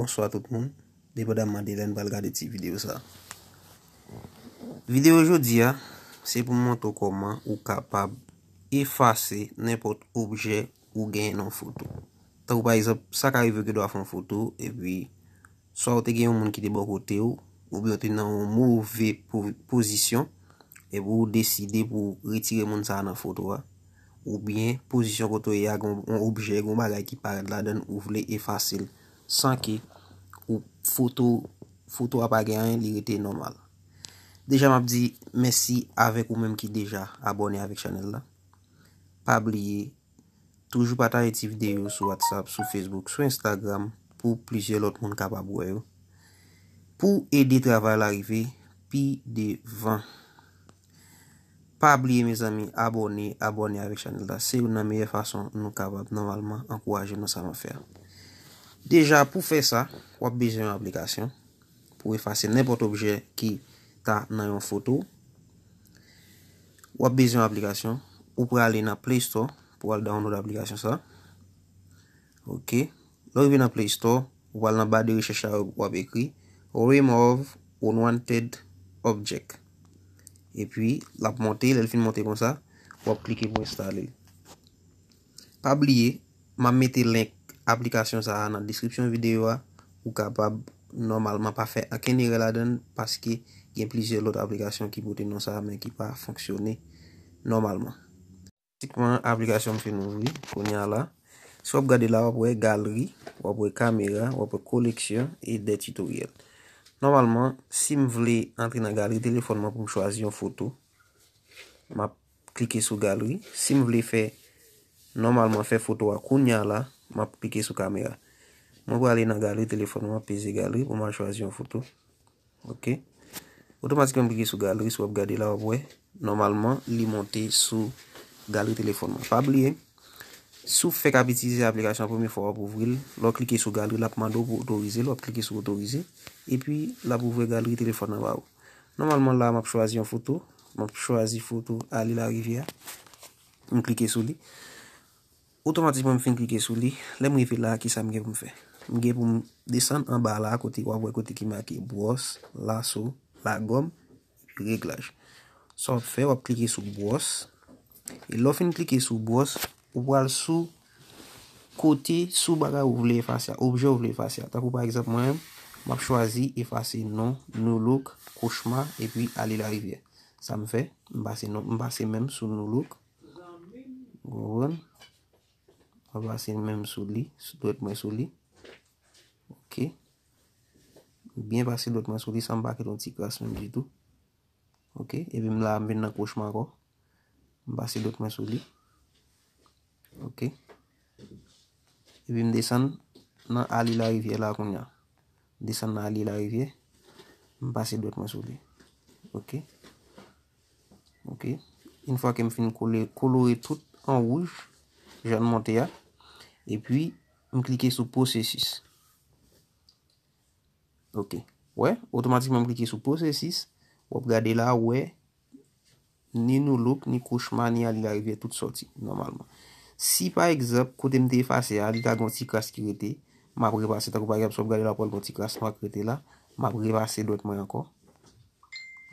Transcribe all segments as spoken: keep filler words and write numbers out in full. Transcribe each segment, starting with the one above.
Bonswa tout moun, depandamman de lè n pral gade ti videyo sa. Videyo jodi a, se pou m montre w kòman ou kapab efase nenpòt objè ou genyen nan yon foto. Tankou pa egzanp, sa ka rive w gen dwa fè yon foto, epi swa w te gen yon moun ki te bò kote w, oubyen w te nan yon move po- pozisyon, epi w deside pou w retire moun sa a nan foto a, oubyen pozisyon kote w ye a, gen yon objè, gen yon bagay ki parèt ladan l, ou vle efase l, san ke ou foto, foto a pa gen anyen, li rete nòmal. Deja, m ap di mèsi avèk ou menm ki deja abòne avèk chanèl la. Pa bliye, toujou pataje ti videyo sou WhatsApp, sou Facebook, sou Instagram, pou plizyè lòt moun kapab wè yo. Pou ede travay la rive pi devan. Pa bliye, mezanmi, abòne, abòne avèk chanèl la. Se youn nan meyè fason nou kapab nòmalman ankouraje nou sa n ap fè a. Deja, pou fè sa, w ap bezwen yon aplikasyon pou efase nenpòt objè ki ta nan yon foto. W ap bezwen yon aplikasyon. Ou prale nan Play Store pou al download aplikasyon sa. Ok. Lè w rive nan Play Store, ou pral nan ba de rechèch la, w ap ekri Remove Unwanted Object. Epi, l ap monte, lè l fin monte konsa, w ap klike pou enstale l. Pa bliye, m ap mete link aplikasyon sa a nan deskripsyon videyo a. Ou kapab nòmalman pa fè ankenn erè ladan l, paske gen plizyè lòt aplikasyon ki pote non sa a, men ki pa fonksyone nòmalman. Otomatikman, aplikasyon m fin ouvri kounye a la. Si w ap gade la, w ap wè galri, w ap wè kamera, w ap wè koleksyon e de titoryèl. Nòmalman, si m vle antre nan galri telefòn mwen pou m chwazi yon foto, m ap klike sou galri. Si m vle fè, nòmalman, fè foto a kounye a la, m ap klike sou kamera. Mwen prale nan galri telefòn mwen, peze galri pou m al chwazi yon foto. Ok. Otomatikman, m klike sou galri, si w ap gade la, w ap wè, nòmalman, li monte sou galri telefòn mwen. Pa bliye, si w fèk ap itilize aplikasyon an premye fwa w ap ouvri l, lè w klike sou galri, l ap mande w pou otorize l, w ap klike sou otorize, epi l ap ouvri galri telefòn nan ba ou. Nòmalman, la, m ap chwazi yon foto, m ap chwazi foto Ale Larivyè a, m klike sou li. Otomatikman, m fin klike sou li. Lè m rive la, kisa m gen pou m fè? M gen pou m desann anba la, kote w ap wè kote ki make bwòs, laso, lagòm, epi reglaj. Sa w ap fè, w ap klike sou bwòs. E lè w fin klike sou bwòs, ou pral sou kote, sou bagay ou vle efase a, objè ou vle efase a. Tankou pa egzanp, mwen menm, m ap chwazi efase non, Nu Look, Kochma, epi Ale Larivyè. Sa m fè, m pase non, m pase men m sou Nu Look. Ou konprann? Mwen pase men m sou li, sou dwèt mwen sou li. Ok. Byen pase dwèt mwen sou li san m pa kite yon ti kras menm ditou. Ok. Epi m la, m vin nan Kochma ankò. M pase dwèt mwen sou li. Ok. Epi m desann nan Ale Larivyè la kounye a. M desann nan Ale Larivyè. M pase dwèt mwen sou li. Ok. Ok. Yon fwa ke m fin kole, kolore tout an wouj, jan l monte a. Epi, m klike sou pwosesis. Ok. Wè, otomatikman m klike sou pwosesis. W ap gade la, w wè, ni Nu Look, ni Kochma, ni Ale Larivyè, tout sòti, nòmalman. Si, pa egzanp, kote m te efase a, li ta gen yon ti kras ki rete, m ap repase, tankou pa egzanp, si w ap gade la, w ap wè l gen yon ti kras nwa ki rete la, m ap repase dwèt mwen ankò.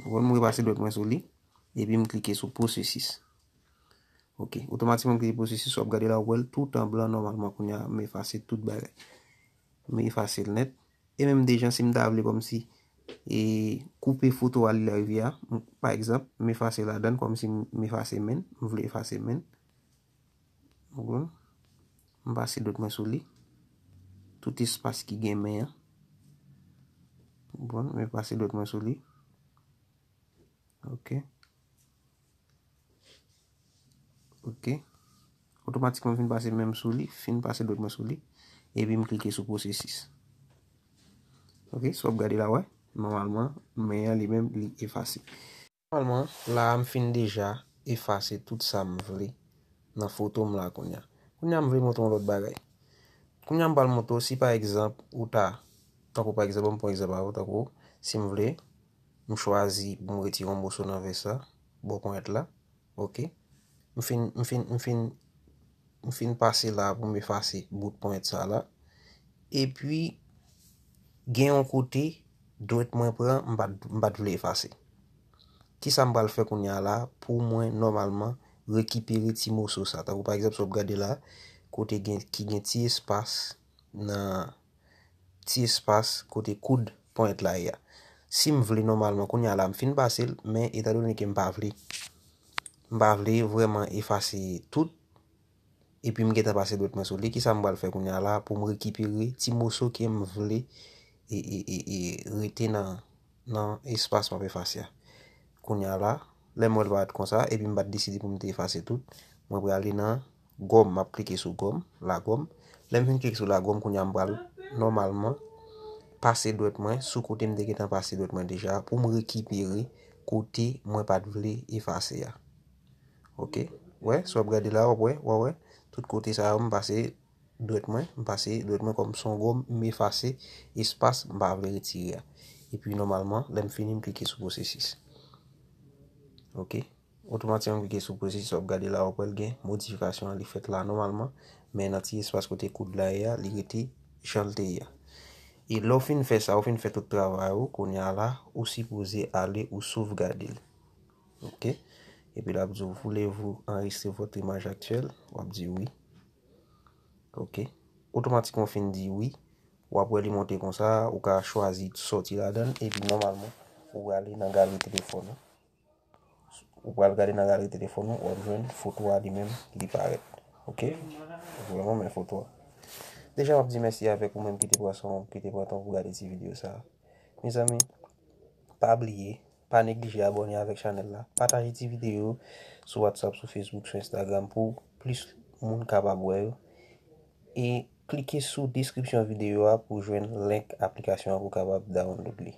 Ou konprann, m repase dwèt mwen sou li, epi m klike sou pwosesis. Ok, otomatikman m klike pwosesis, w ap gade la, w ap wè l tout an blan nòmalman kounye a, m efase tout bagay. M efase l nèt. E menm de jan, si m ta vle kòmsi, e, koupe foto Ale Larivyè a, m, pa egzanp, m efase ladan l kòmsi m, m efase men, m vle efase men. Ou konprann? M pase dwèt mwen sou li. Tout espas ki gen men an. Ou konprann? M pase dwèt mwen sou li. Ok. Ok. Otomatikman, m fin pase men m sou li, fin pase dwèt mwen sou li, epi m klike sou pwosesis. Ok, si w ap gade la, wè, nòmalman, men an li menm, li efase. Nòmalman, la a m fin deja efase tout sa m vle nan foto m la kounye a. Kounye a m vle montre w yon lòt bagay. Kounye a m pral montre w si pa egzanp ou ta, tankou pa egzanp, ban m pran egzanp avè w, tankou si m vle, m chwazi pou m retire yon moso nan vès la, bò ponyèt la. Ok. M fin, m fin, m fin, m fin pase la pou m efase bout ponyèt sa la. Epi, Gen yon kote dwèt mwen pran, m pa t, m pa t vle efase. Kisa m pral fè kounye a la pou mwen nòmalman rekipere ti moso sa? Tankou pa egzanp, si w ap gade la, kote gen, ki gen ti espas nan ti espas kote koud ponyèt la ye a. Si m vle nòmalman, kounye a la, m fin pase l, men etandone ke m pa vle, m pa vle vrèman efase tout, epi m gentan pase dwèt mwen sou li, kisa m pral fè kounye a la pou m rekipere ti moso ke m vle e, e, e, e rete nan, nan espas m ap efase a? Kounye a la, lè m wè l parèt konsa, epi m pa t deside pou m te efase tout, mwen prale nan gòm, m ap klike sou gòm, lagòm. Lè m fin klike sou lagòm, kounye a m pral nòmalman pase dwèt mwen sou kote m te gentan pase dwèt mwen deja pou m rekipere kote mwen pa t vle efase a. Ok? Wè, si w ap gade la, w ap wè, w ap wè, tout kote sa yo, m pase dwèt mwen, m pase dwèt mwen kòm se yon gòm, m efase espas m pa vle retire a. Epi nòmalman, lè m fini, m klike sou pwosesis. Ok? Otomatikman, m klike sou pwosesis, w ap gade la, w ap wè l gen modifikasyon an, li fèt la nòmalman, men nan ti espas kote koud la ye a, li rete jan l te ye a. E lè w fin fè sa, w fin fè tout travay ou, kounye a la, ou sipoze ale ou sovgade l. Ok? Epi l ap di w, voulez-vous enregistrer votre image actuelle? W ap di wi. Ok. Otomatikman w fin di wi. W ap wè li monte konsa, ou ka chwazi sòti ladan l, epi nòmalman, ou prale nan galri telefòn ou. Ou pral gade nan galri telefòn ou, w ap jwenn foto a li menm, li parèt. Ok? Ou vle renmen foto a. Deja, m ap di mèsi avèk ou menm ki te pran son, ki te pran tan pou gade ti videyo sa a. Mezanmi, pa bliye, pa neglije abòne avèk chanèl la. Pataje ti videyo sou WhatsApp, sou Facebook, sou Instagram pou plis moun kapab wè yo. E klike sou deskripsyon videyo a pou jwenn link aplikasyon an pou kapab download li.